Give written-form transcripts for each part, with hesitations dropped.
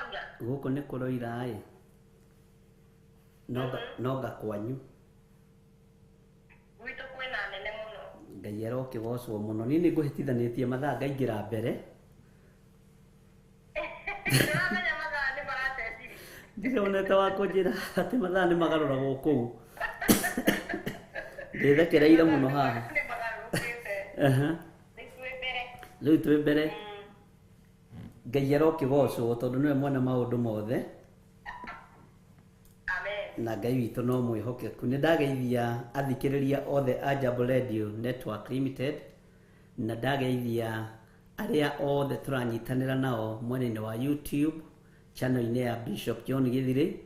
Kũraura. Gũkũ nĩ kũroira ĩ. Nonga kwanyu. Gwitũ kwĩna nene mũno. Ngai arokĩgocwo mũno. Niĩ nĩ ngũhĩtithanĩtie mathaa ngaingĩra mbere. Ndĩramenya mathaa nĩ maracenjirie. Ndironete wa kũnjĩra atĩ mathaa nĩ magarũragwo kũu. Ndĩthekereire mũno haha. Nĩ magarũrũkĩte. Aha. Rĩu twĩ mbere. Rĩu twĩ mbere. Ngai arokĩgocwo tondũ nĩwe mwene maũndũ mothe. Amen. Na Ngai witũ no mwĩhokeku. Nĩ ndageithia athikĩrĩria othe a Jambo Radio Network Limited, na ndageithia arĩa othe tũranyitanĩra nao mwena-inĩ wa YouTube channel-inĩ ya Bishop John Githiri,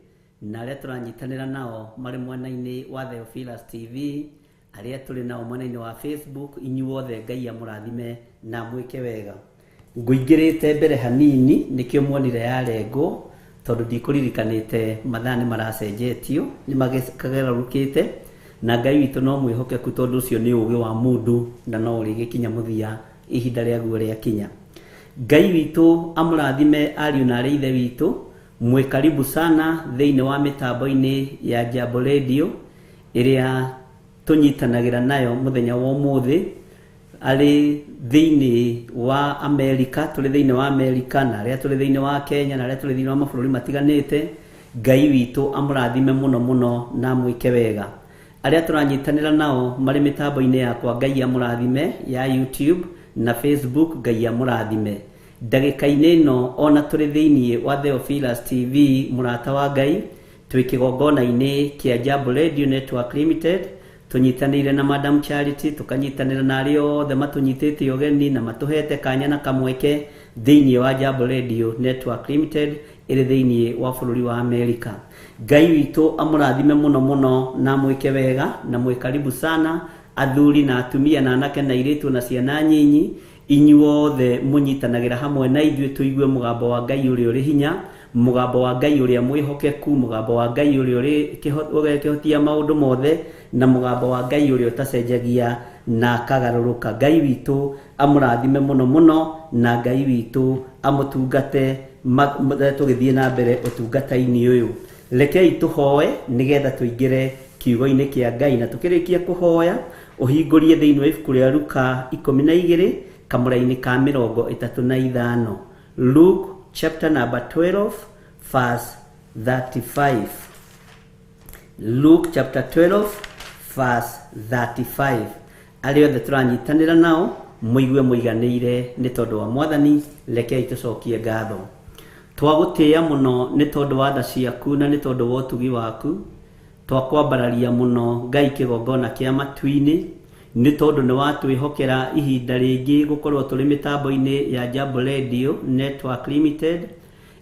na arĩa tũranyitanĩra nao marĩ mwena-inĩ wa Theophilus TV, arĩa tũrĩ nao mwena-inĩ wa Facebook. Inyuothe Ngai amũrathime na mwĩke wega. Ngũingĩrĩte mbere hanini nĩkĩo muonire yarengwo, tondũ ndikũririkanĩte mathaa nĩ maracenjetio, nĩ magarũrũkĩte, na Ngai witũ no mwĩhokeku tondũ ũcio nĩ ũũgĩ wa mũndũ na no ũrĩgĩkinya mũthia ihinda rĩaguo rĩakinya. Ngai witũ amũrathime ariũ na arĩ ithe witũ, mwĩ karibu sana thĩinĩ wa mĩtambo-inĩ ya Jambo Radio ĩrĩa tũnyitanagĩra nayo mũthenya wa ũmũthĩ arĩ thĩinĩ wa Amerika, tũrĩ thĩinĩ wa Amerika na arĩa tũrĩ thĩinĩ wa Kenya na arĩa tũrĩ thĩinĩ wa mabũrũri matiganĩte. Ngai witũ amũrathime mũno mũno na amwĩke wega. Arĩa tũranyitanĩra nao marĩ mĩtambo-inĩ yakwa, Ngai amũrathime, ya YouTube na Facebook, Ngai amũrathime. Ndagĩka-inĩ ĩno ona tũrĩ thĩinĩ wa Theophilus TV, mũrata wa Ngai, twĩ kĩgongona-inĩ kĩa Jambo Radio Network Limited, tũnyitanĩire na Madam Charity, tũkanyitanĩra na arĩa othe matũnyitĩte ũgeni na matũhete kanya na kamweke thĩinĩ wa Jambo Radio Network Limited ĩrĩ thĩinĩ wa bũrũri wa Amerika. Ngai witũ amũrathime mũno mũno na amwĩke wega, na mwĩ karibu sana athuri na atumia na anake na airĩtu na ciana nyinyi, inyuothe mũnyitanagĩra hamwe na ithuĩ tũigue mũgambo wa Ngai ũrĩa ũrĩ hinya, mũgambo wa Ngai ũrĩa mwĩhokeku, mũgambo wa Ngai ũrĩa ũrĩ ũrĩa kĩhotia maũndũ mothe, na mũgambo wa Ngai ũrĩa ũtacenjagia na akagarũrũka. Ngai witũ amũrathime mũno mũno, na Ngai witũ amũtungate tũgĩthiĩ na mbere ũtungata-inĩ ũyũ. Rekei tũhoe nĩgetha tũingĩre kiugo-inĩ kĩa Ngai, na tũkĩrĩkia kũhoya ũhingũrie thĩinĩ wa ibuku rĩa Luka 12 kamũra-inĩ ka 35. Luke chapter number 12 verse 35. Luke chapter 12 verse 35. Arĩa othe tũranyitanĩra nao mũigue mũiganĩire nĩ tondũ wa Mwathani. Rekei tũcokie ngatho. Twagũtĩĩa mũno nĩ tondũ wa tha ciaku na nĩ tondũ wa ũtugi waku. Twakwambararia mũno Ngai kĩgongona kĩa matu-inĩ nĩ tondũ nĩ watwĩhokera ihinda rĩngĩ gũkorwo tũrĩ mĩtambo-inĩ ya Jambo Radio Network Limited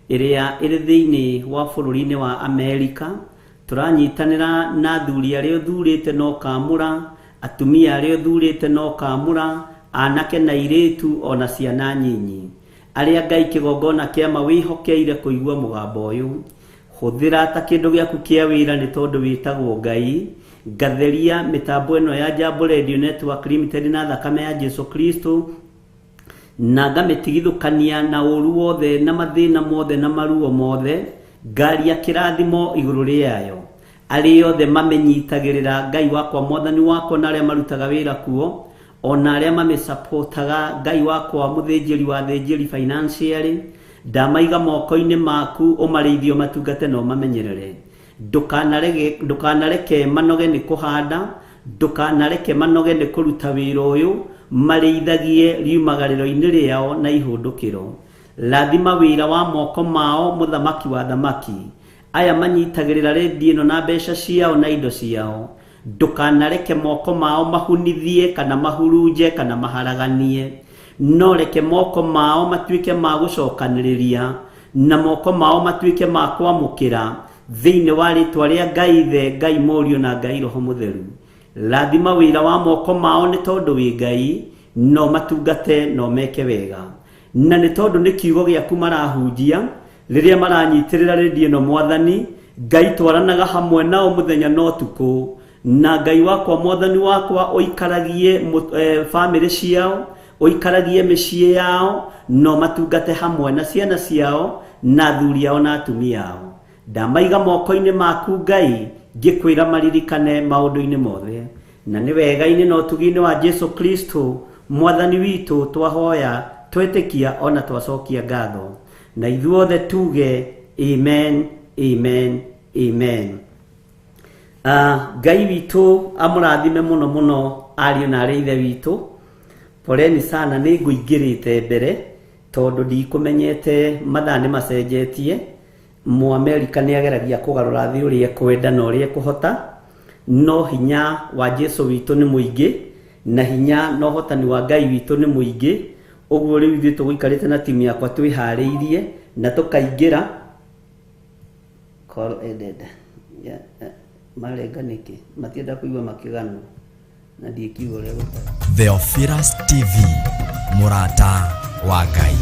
ĩrĩa ĩrĩ thĩinĩ wa bũrũri-inĩ wa Amerika. Tũranyitanĩra na athuri arĩa ũthurĩte na ũkamũra, atumia arĩa ũthurĩte na ũkamũra, anake na airĩtu ona ciana nyinyi, arĩa Ngai kĩgongona kĩa ma wĩhokeire kũigua mũgambo ũyũ. Hũthĩra ta kĩndũ gĩaku kĩa wĩra nĩ tondũ wĩtagwo Ngai. Ngatheria mĩtambo ĩno ya Jambo Radio Network Limited na thakame ya Jesu Kristo, na ngamĩtigithũkania na ũru wothe na mathĩna mothe na maruo mothe. Ngaria kĩrathimo igũrũ rĩayo. Arĩa othe mamenyitagĩrĩra, Ngai wakwa, Mwathani wakwa, na arĩa marutaga wĩra kuo, ona arĩa mamĩsapotaga, Ngai wakwa, mũthĩnjĩri wa thĩnjĩri financially, ndamaiga moko-inĩ maku, ũmarĩithie, ũmatungate na ũmamenyerere. Ndũkanarege, ndũkanareke manoge nĩ kũhanda, ndũkanareke manoge nĩ kũruta wĩra ũyũ, marĩithagie riumagarĩro-inĩ rĩao na ihũndũkĩro. Rathima wĩra wa moko mao, mũthamaki wa thamaki. Aya manyitagĩrĩra redio ĩno na mbeca ciao na indo ciao, ndũkanareke moko mao mahunithie kana mahurunje kana maharaganie, no reke moko mao matuĩke ma gũcokanĩrĩria na moko mao matuĩke ma kwamũkĩra thĩinĩ wa rĩtwa rĩa Ngai Ithe, Ngai Mũriũ na Ngai Roho Mũtheru. Rathima wĩra wa moko mao nĩ tondũ wĩ Ngai, no matungate no meke wega, na nĩ tondũ nĩ kiugo gĩaku marahunjia rĩrĩa maranyitĩrĩra redio ĩno. Mwathani Ngai, twaranaga hamwe nao mũthenya na ũtukũ, na Ngai wakwa, Mwathani wakwa, ũikaragie bamĩrĩ ciao. Ũikaragie mĩciĩ yao no matungate hamwe na ciana ciao na athuri ao na atumia ao. Ndamaiga moko-inĩ maku Ngai, ngĩkwĩra maririkane maũndũ-inĩ mothe. Na nĩ wega-inĩ na ũtugi-inĩ wa Jesu Kristo mwathani witũ twahoya, twetĩkia ona twacokia ngatho. Na ithuothe tuge amen, amen, amen. Ngai witũ amũrathime mũno mũno ariũ na arĩ ithe witũ. Poleni sana nĩ ngũingĩrĩte mbere tondũ ndikũmenyete mathaa nĩ macenjetie. Mũamerika nĩ ageragia kũgarũra thĩ ũrĩa ekwenda na ũrĩa ekũhota, no hinya wa Jesu witũ nĩ mũingĩ na hinya na ũhotani wa Ngai witũ nĩ mũingĩ. Ũguo rĩu ithuĩ tũgũikarĩte na timu yakwa twĩharĩirie na tũkaingĩra. Call ended. Yeah, marenga nĩkĩ? Matienda kũigua makĩganwo na ndiĩkiuga ũrĩa gũtariĩ. Theophilus TV, mũrata wa Ngai.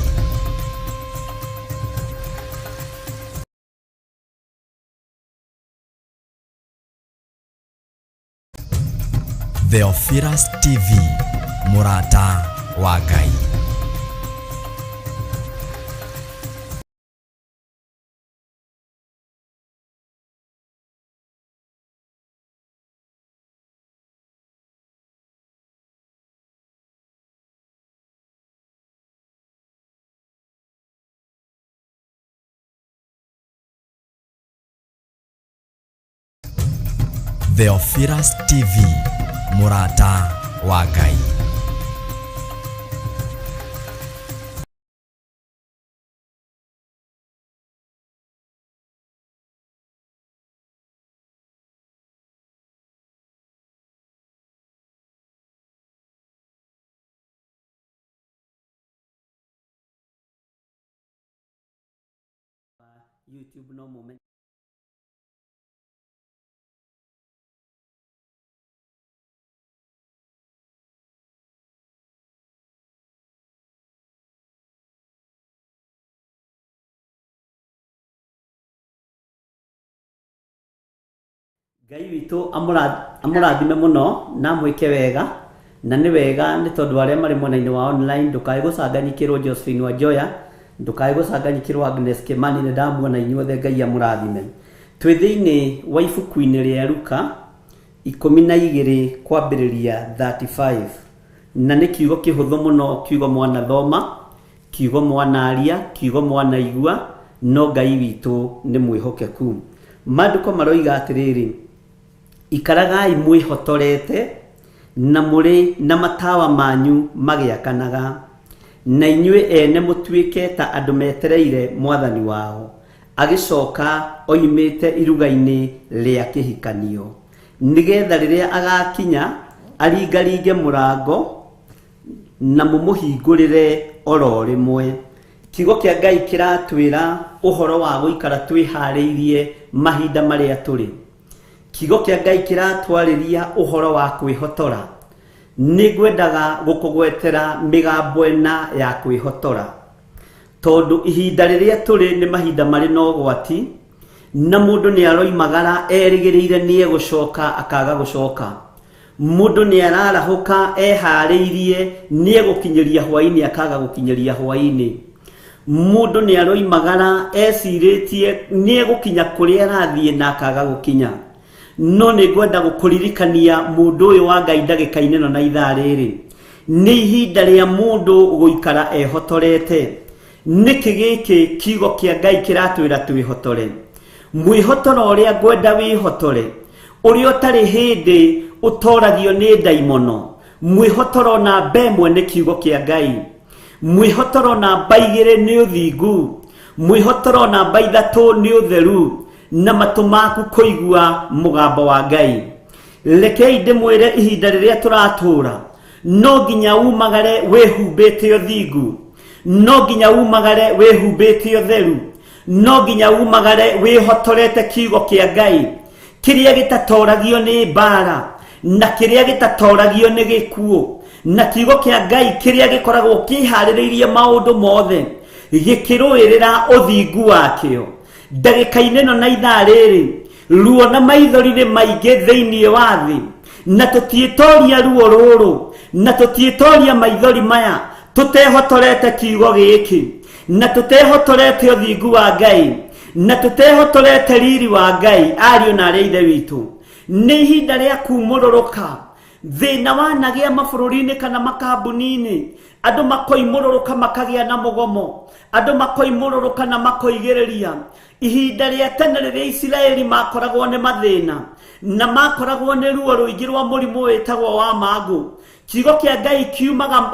Theophilus TV, mũrata wa Ngai. Theophilus TV, mũrata wa Ngai. YouTube no mumenye. Ngai witũ amũrathime mũno na amwĩke wega, na nĩ wega nĩ tondũ arĩa marĩ mwena-inĩ wa online ndũkae gũcanganyikĩrwo Josephine Wanjoya, ndũkae gũcanganyikĩrwo Agnes Kimani, nĩ ndamuona inyuothe, Ngai amũrathime. Twĩ thĩinĩ wa ibuku-inĩ rĩa Luka 12 kwambĩrĩria 35, na nĩ kiugo kĩhũthũ mũno, kiugo mwanathoma, kiugo mwanaria, kiugo mwanaigua, no Ngai witũ nĩ mwĩhokeku. Maandĩko maroiga atĩrĩrĩ, ikaragai mwĩhotorete na mũrĩ na matawa manyu magĩakanaga, na inyuĩ ene mũtuĩke ta andũ metereire mwathani wao agĩcoka oimĩte iruga-inĩ rĩa kĩhikanio, nĩgetha rĩrĩa agakinya aringaringe mũrango na mũmũhingũrĩre oro rĩmwe. Kiugo kĩa Ngai kĩratwĩra ũhoro wa gũikara twĩharĩirie mahinda marĩa tũrĩ. Kiugo kĩa Ngai kĩratwarĩria ũhoro wa kwĩhotora. Nĩ ngwendaga gũkũgwetera mĩgambo ĩna ya kwĩhotora, tondũ ihinda rĩrĩa tũrĩ nĩ mahinda marĩ na ũgwati, na mũndũ nĩ aroimagara erĩgĩrĩire nĩ egũcoka akaga gũcoka. Mũndũ nĩ ararahũka eharĩirie nĩ egũkinyĩria hwaĩ-inĩ akaga gũkinyĩria hwaĩ-inĩ. Mũndũ nĩ aroimagara ecirĩtie nĩ egũkinya kũrĩa arathiĩ na akaga gũkinya. No nĩ ngwenda gũkũririkania mũndũ ũyũ wa Ngai ndagĩka-inĩ ĩno na ithaa rĩrĩ, nĩ ihinda rĩa mũndũ gũikara ehotorete. Nĩkĩ gĩkĩ kiugo kĩa Ngai kĩratwĩra twĩhotore? Mwĩhotoro ũrĩa ngwenda wĩhotore, ũrĩa ũtarĩ hĩndĩ ũtoragio nĩ ndaimono. Mwĩhotoro namba ĩmwe nĩ kiugo kĩa Ngai. Mwĩhotoro namba igĩrĩ nĩ ũthingu. Mwĩhotoro namba ithatũ nĩ ũtheru, na matũ maku kũigua mũgambo wa Ngai. Rekei ndĩmwĩre ihinda rĩrĩa tũratũra, no nginya umagare wĩhumbĩte ũthingu, no nginya umagare wĩhumbĩte ũtheru, no nginya umagare wĩhotorete kiugo kĩa Ngai kĩrĩa gĩtatoragio nĩ mbara na kĩrĩa gĩtatoragio nĩ gĩkuũ, na kiugo kĩa Ngai kĩrĩa gĩkoragwo kĩharĩrĩirie maũndũ mothe gĩkĩrũĩrĩra ũthingu wakĩo. Ndagĩka-inĩ ĩno na ithaa rĩrĩ, ruo na maithori nĩ maingĩ thĩinĩ wa thĩ, na tũtiĩtoria ruo rũrũ, na tũtiĩtoria maithori maya. Tũtehotorete kiugo gĩkĩ na tũtehotorete ũthingu wa Ngai na tũtehotorete riri wa Ngai, ariũ na arĩa ithe witũ, nĩ ihinda rĩa kumũrũrũka. Thĩna wanagĩa mabũrũri-inĩ kana makambuni-inĩ, andũ makoimũrũrũka makagĩa na mũgomo, andũ makoimũrũrũka na makoigĩrĩria. Ihinda rĩa tene rĩrĩa Isiraeli makoragwo nĩ mathĩna na makoragwo nĩ ruo rũingĩ rwa mũrimũ wĩtagwo wa mangũ, kiugo kĩa Ngai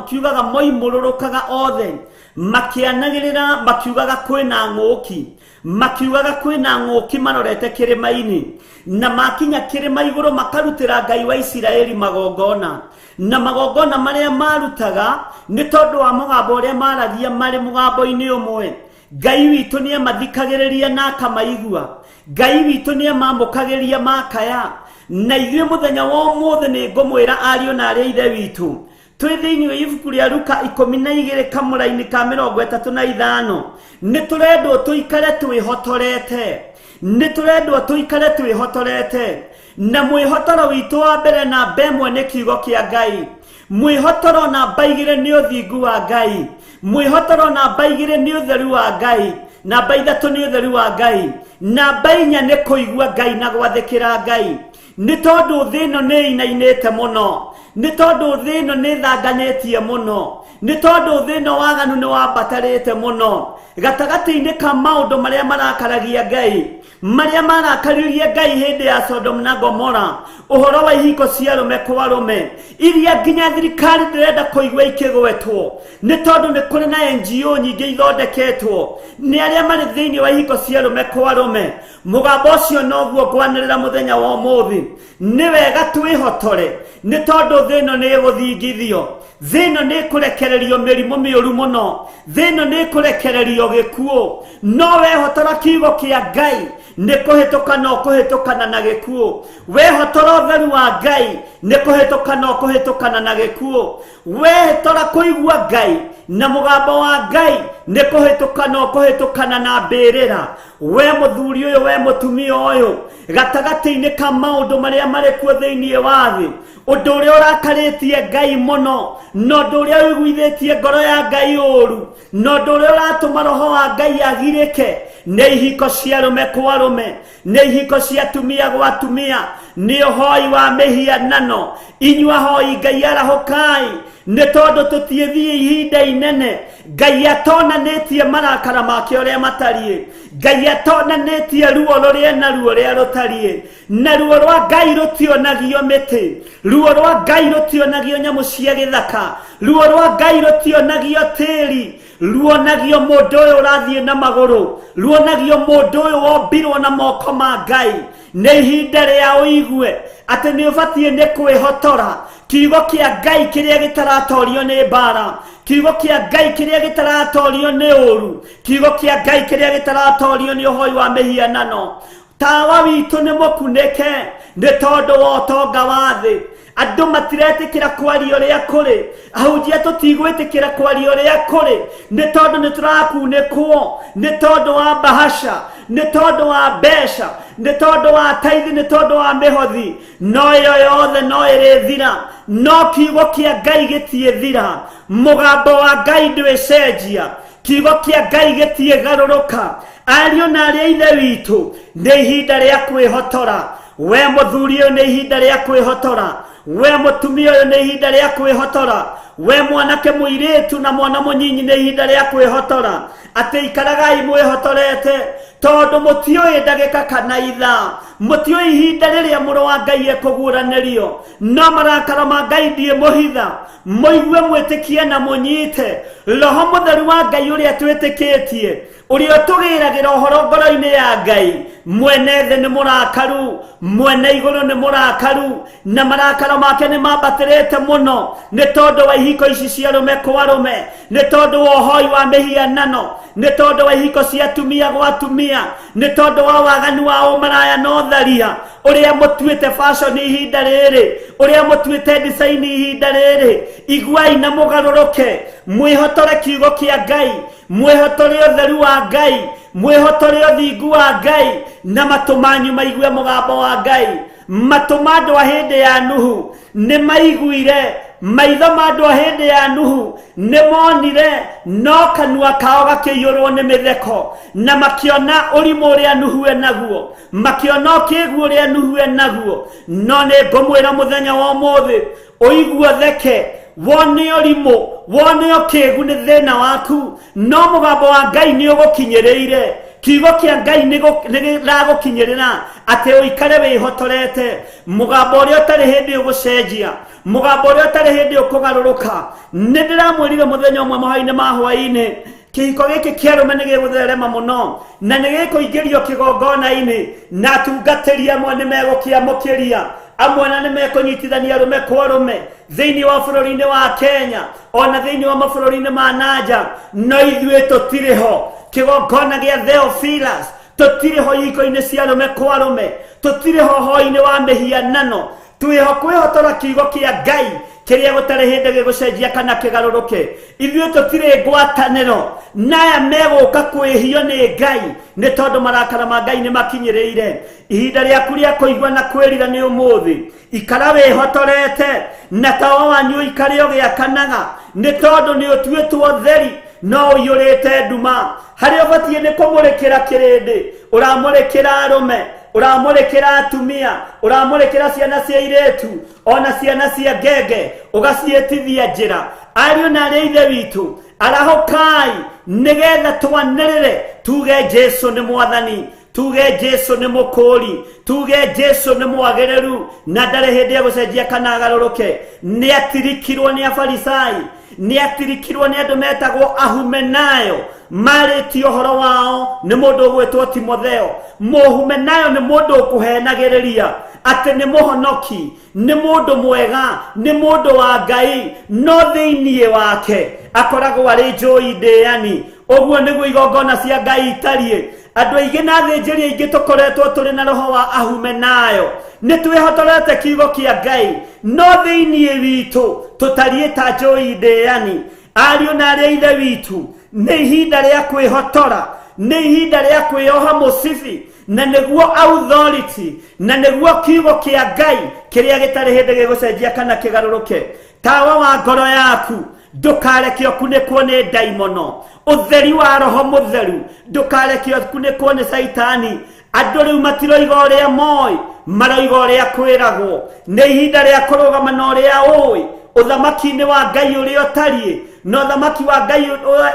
kiugaga moimũrũrũkaga othe makĩanagĩrĩra makiugaga kwĩna ng'ũki, makiugaga kwĩna ng'ũki marorete kĩrĩma-inĩ, na makinya kĩrĩma igũrũ makarutĩra Ngai wa Isiraeli magongona. Na magongona marĩa marutaga nĩ tondũ wa mũgambo ũrĩa maragia marĩ mũgambo-inĩ ũmwe. Ngai witũ nĩ amathikagĩrĩria na akamaigua. Ngai witũ nĩ amamũkagĩria makaya. Na ithuĩ mũthenya wa ũmũthĩ nĩ ngũmwĩra ariũ na arĩa ithe witũ, twĩ thĩinĩ wa ibuku rĩa Luka 12 kamũra-inĩ ka 35, nĩ tũrendwo tũikare twĩhotorete, nĩ tũrendwo tũikare twĩhotorete. Na mwĩhotoro witũ wa mbere namba 1 nĩ kiugo kĩa Ngai, mwĩhotoro namba 2 nĩ ũthingu wa Ngai, mwĩhotoro namba 2 nĩ ũtheru wa Ngai, namba 3 nĩ ũtheru wa Ngai, namba 4 nĩ kũigua Ngai na gwathĩkĩra Ngai. Nĩ tondũ thĩ ĩno nĩ ĩinainĩte mũno, nĩ tondũ thĩ ĩno nĩ ĩthanganĩtie mũno, nĩ tondũ thĩ ĩno waganu nĩ wambatarĩte mũno. Gatagatĩ-inĩ ka maũndũ marĩa marakaragia Ngai, marĩa marakaririe Ngai hĩndĩ ya Sodom na Gomora, ũhoro wa ihiko cia arũme kwa arũme iria nginya thirikari ndĩrenda kũigua ikĩgwetwo, nĩ tondũ nĩ kũrĩ na NGO nyingĩ ithondeketwo nĩ arĩa marĩ thĩinĩ wa ihiko cia arũme kwa arũme. Mũgambo ũcio noguo ngwanĩrĩra mũthenya wa ũmũthĩ. Nĩ wega twĩhotore, nĩ tondũ thĩ ĩno nĩ ĩgũthingithio, thĩ ĩno nĩ ĩkũrekererio mĩrimũ mĩũru mũno, thĩ ĩno nĩ ĩkũrekererio gĩkuũ. No wehotora kiugo kĩa Ngai nĩ kũhĩtũka no kũhĩtũkana na gĩkuũ. Wehotora ũtheru wa Ngai nĩ kũhĩtũka no kũhĩtũkana na gĩkuũ. Wehotora kũigua Ngai na mũgambo wa Ngai nĩ kũhĩtũka no kũhĩtũkana na mbĩrĩra. We mũthuri ũyũ, we mũtumia ũyũ, gatagatĩ-inĩ ka maũndũ marĩa marĩ kuo thĩinĩ wa thĩ, ũndũ ũrĩa ũrakarĩtie Ngai mũno, na ũndũ ũrĩa ũiguithĩtie ngoro ya Ngai ũru, na ũndũ ũrĩa ũratũma roho wa Ngai agirĩke, nĩ ihiko cia arũme kwa arũme, nĩ ihiko cia atumia gwa atumia, nĩ ũhoi wa mĩhianano. Inyuĩ ahoi Ngai arahũkai, nĩ tondũ tũtiĩthiĩ ihinda inene Ngai atonanĩtie marakara make ũrĩa matariĩ, Ngai atonanĩtie ruo rũrĩa naruo ũrĩa rũtariĩ. Na ruo rwa Ngai rũtionagio mĩtĩ, ruo rwa Ngai rũtionagio nyamũ cia gĩthaka, ruo rwa Ngai rũtionagio tĩri, ruonagio mũndũ ũyũ ũrathiĩ na magũrũ, ruonagio mũndũ ũyũ wombirwo na moko ma Ngai. Nĩ ihinda rĩa ũigue atĩ nĩ ũbatiĩ nĩ kwĩhotora kiugo kĩa Ngai kĩrĩa gĩtaratorio nĩ mbara, kiugo kĩa Ngai kĩrĩa gĩtaratorio nĩ ũru, kiugo kĩa Ngai kĩrĩa gĩtaratorio nĩ ũhoi wa mĩhianano. Tawa witũ nĩ mũkunĩke nĩ tondũ wa ũtonga wa thĩ. Andũ matiretĩkĩra kwaria ũrĩa kũrĩ, ahunjia tũtigwĩtĩkĩra kwaria ũrĩa kũrĩ, nĩ tondũ nĩ tũrakunĩkwo, nĩ tondũ wa bahasha, nĩ tondũ wa mbeca, nĩ tondũ wa taithi, nĩ tondũ wa mĩhothi. No ĩyo yothe no ĩrĩthira, no kiugo kĩa Ngai gĩtiĩthira. Mũgambo wa Ngai ndwĩcenjia, kiugo kĩa Ngai gĩtiĩgarũrũka. Ariũ na arĩa ithe witũ, nĩ ihinda rĩa kwĩhotora. We mũthuri ũyũ, nĩ ihinda rĩa kwĩhotora. We mũtumia ũyũ, nĩ ihinda rĩa kwĩhotora. We mwanake mũirĩtu na mwana mũnyinyi, nĩ ihinda rĩa kwĩhotora. Atĩ ikaragai mwĩhotorete, tondũ mũtiũĩ ndagĩka kana ithaa, mũtiũĩ ihinda rĩrĩa mũrũ wa Ngai ekũguũranĩrio. No marakara ma Ngai ndiĩmũhitha, mũigue, mwĩtĩkie na mũnyite Roho Mũtheru wa Ngai ũrĩa twĩtĩkĩtie, ũrĩa ũtũgĩragĩra ũhoro ngoro-inĩ ya Ngai. Mwene thĩ nĩ mũrakaru, mwene igũrũ nĩ mũrakaru, na marakara make nĩ mambatĩrĩte mũno nĩ tondũ wa ihiko ici cia arũme kwa arũme, nĩ tondũ wa ũhoi wa mĩhianano, nĩ tondũ wa ihiko cia atumia gwa atumia, nĩ tondũ wa waganu wa ũmaraya na ũtharia ũrĩa mũtuĩte fashion ihinda rĩrĩ, ũrĩa mũtuĩte design ihinda rĩrĩ. Iguai na mũgarũrũke, mwĩhotore kiugo kĩa Ngai, mwĩhotore ũtheru wa Ngai, mwĩhotore ũthingu wa Ngai, na matũ manyu maigue mũgambo wa Ngai. Matũ ma andũ a hĩndĩ ya Nuhu nĩ maiguire Maitho ma andũ a hĩndĩ ya Nuhu nĩ monire, no kanua kao gakĩiyũrwo nĩ mĩtheko, na makĩona ũrimũ ũrĩa Nuhu enaguo, makĩona ũkĩgu ũrĩa Nuhu enaguo. No nĩ ngũmwĩra mũthenya wa ũmũthĩ, ũigue theke, wone ũrimũ, wone ũkĩgu nĩ thĩna waku, no mũgambo wa Ngai nĩ ũgũkinyĩrĩire. Kiugo kĩa Ngai nĩ kĩragũkinyĩrĩra atĩ ũikare wĩhotorete. Mũgambo ũrĩa ũtarĩ hĩndĩ ũgũcenjia, mũgambo ũrĩa ũtarĩ hĩndĩ ũkũgarũrũka. Nĩ ndĩramwĩrire mũthenya ũmwe mohoro-inĩ ma hwaĩ-inĩ, kĩhiko gĩkĩ kĩa arũme nĩ gĩgũtherema mũno na nĩ gĩkũingĩrio kĩgongona-inĩ, na atungatĩri amwe nĩ megũkĩamũkĩria, amwe na nĩ mekũnyitithania arũme kwa arũme thĩinĩ wa bũrũri-inĩ wa Kenya ona thĩinĩ wa mabũrũri-inĩ ma nanja. No ithuĩ tũtirĩ ho kĩgongona gĩa Theophilus, tũtirĩ ho ihiko-inĩ cia arũme kwa arũme, tũtirĩ ho hoi-inĩ wa mĩhianano. Twĩho kwĩhotora kiugo kĩa Ngai kĩrĩa gũtarĩ hĩndĩ gĩgũcenjia kana kĩgarũrũke. Ithuĩ tũtirĩ ngwatanĩro naya megũka kwĩhio nĩ Ngai, nĩ tondũ marakara ma Ngai nĩ makinyĩrĩire. Ihinda rĩaku rĩa kũigua na kwĩrira nĩ ũmũthĩ. Ikara wĩhotorete na tawa wanyu ũikare ũgĩakanaga, nĩ tondũ nĩ ũtuĩtwo theri no ũiyũrĩte nduma. Harĩa ũbatiĩ nĩ kũmũrĩkĩra kĩrĩndĩ, ũramũrĩkĩra arũme, ũramũrĩkĩra atumia, ũramũrĩkĩra ciana cia airĩtu ona ciana cia ngenge, ũgaciĩtithia njĩra. Ariũ na arĩ ithe witũ, arahũkai nĩgetha twanĩrĩre tuge Jesu nĩ Mwathani, tuge Jesu nĩ Mũkũũri, tuge Jesu nĩ mwagĩrĩru na ndarĩ hĩndĩ egũcenjia kana agarũrũke. Nĩ atirikirwo nĩ Afarisai, nĩ atirikirwo nĩ andũ metagwo Ahumenayo, marĩtie ũhoro wao nĩ mũndũ ũgwĩtwo Timotheo. Mũhumenayo nĩ mũndũ ũkũhenagĩrĩria atĩ nĩ mũhonoki, nĩ mũndũ mwega, nĩ mũndũ wa Ngai, no thĩinĩ wake akoragwo arĩ njũi ndĩani. Ũguo nĩguo igongona cia Ngai itariĩ. Andũ aingĩ na athĩnjĩri aingĩ tũkoretwo tũrĩ na roho wa Ahumenayo, nĩ twĩhotorete kiugo kĩa Ngai, no thĩinĩ witũ tũtariĩ ta njũi ndĩani. Ariũ na arĩa ithe witũ, nĩ ihinda rĩa kwĩhotora, nĩ ihinda rĩa kwĩyoha mũcibi, na nĩguo authority, na nĩguo kiugo kĩa Ngai kĩrĩa gĩtarĩ hĩndĩ gĩgũcenjia kana kĩgarũrũke. Tawa wa ngoro yaku ndũkareke ũkunĩkwo nĩ ndaimono. Ũtheri wa Roho Mũtheru ndũkareke ũkunĩkwo nĩ Caitani. Andũ rĩu matiroiga ũrĩa moĩ, maroiga ũrĩa kwĩragwo. Nĩ ihinda rĩa kũrũgama na ũrĩa ũĩ ũthamaki-inĩ wa Ngai ũrĩa ũtariĩ, na ũthamaki wa Ngai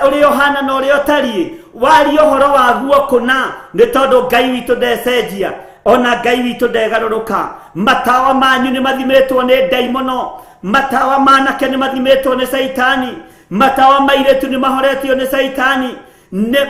ũrĩa ũhana na ũrĩa ũtariĩ. Waria ũhoro waguo kũna, nĩ tondũ Ngai witũ ndecenjia, ona Ngai witũ ndegarũrũka. Matawa manyu nĩ mathimĩtwo nĩ ndaimono, matawa manake nĩ mathimĩtwo nĩ Caitani, matawa ma airĩtu nĩ mahoretio nĩ Caitani,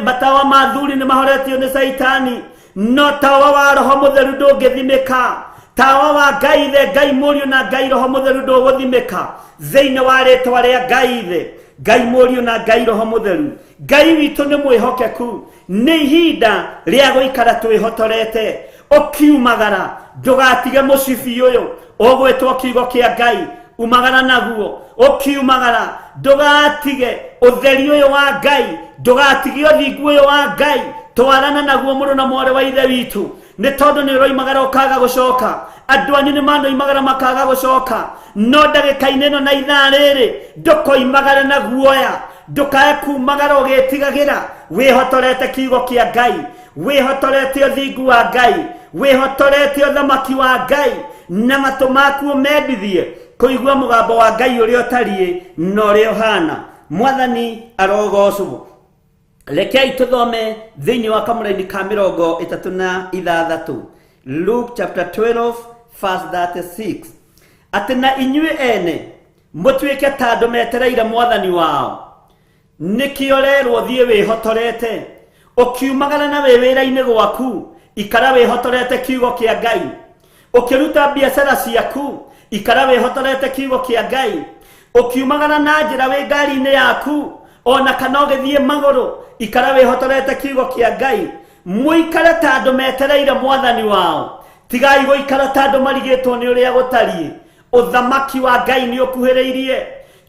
matawa ma thuri nĩ mahoretio nĩ Caitani, no tawa wa Roho Mũtheru ndũngĩthimĩka. Tawa wa Ngai Ithe, Ngai Mũriũ na Ngai Roho Mũtheru ndũgũthimĩka thĩinĩ wa rĩtwa rĩa Ngai Ithe, Ngai Mũriũ na Ngai Roho Mũtheru. Ngai witũ nĩ mwĩhokeku. Nĩ ihinda rĩa gũikara twĩhotorete. Ũkiumagara ndũgatige mũcibi ũyũ ũgwĩtwo kiugo kĩa Ngai, umagara naguo. Ũkiumagara ndũgatige ũtheri ũyũ wa Ngai, ndũgatige ũthingu ũyũ wa Ngai, twarana naguo mũrũ na mwarĩ wa ithe witũ, nĩ tondũ nĩ ũroimagara ũkaga gũcoka. Andũ anyu nĩ manoimagara makaga gũcoka, no ndagĩka-inĩ ĩno na ithaa rĩrĩ ndũkoimagare na guoya, ndũkae kumagara ũgĩtigagĩra. Wĩhotorete kiugo kĩa Ngai, wĩhotorete ũthingu wa Ngai, wĩhotorete ũthamaki wa Ngai, na matũ maku ũmendithie kũigua mũgambo wa Ngai ũrĩa ũtariĩ na ũrĩa ũhana. Mwathani arogocwo. Rekei tũthome thĩinĩ wa kamũraini ka 36, Luke chapter 12 verse 36, atĩ na inyuĩ ene mũtuĩke ta andũ metereire Mwathani wao. Nĩkĩo rerwo thiĩ wĩhotorete, ũkiumagara na wĩ wĩra-inĩ gwaku, ikara wĩhotorete kiugo kĩa Ngai. Ũkĩruta biacara ciaku, ikara wĩhotorete kiugo kĩa Ngai. Ũkiumagara na njĩra wĩ ngari-inĩ yaku, ona kana ũgĩthiĩ magũrũ, ikara wĩhotorete kiugo kĩa Ngai. Mũikare ta andũ metereire Mwathani wao. Tigai gũikara ta andũ marigĩtwo nĩ ũrĩa gũtariĩ. Ũthamaki wa Ngai nĩ ũkuhĩrĩirie.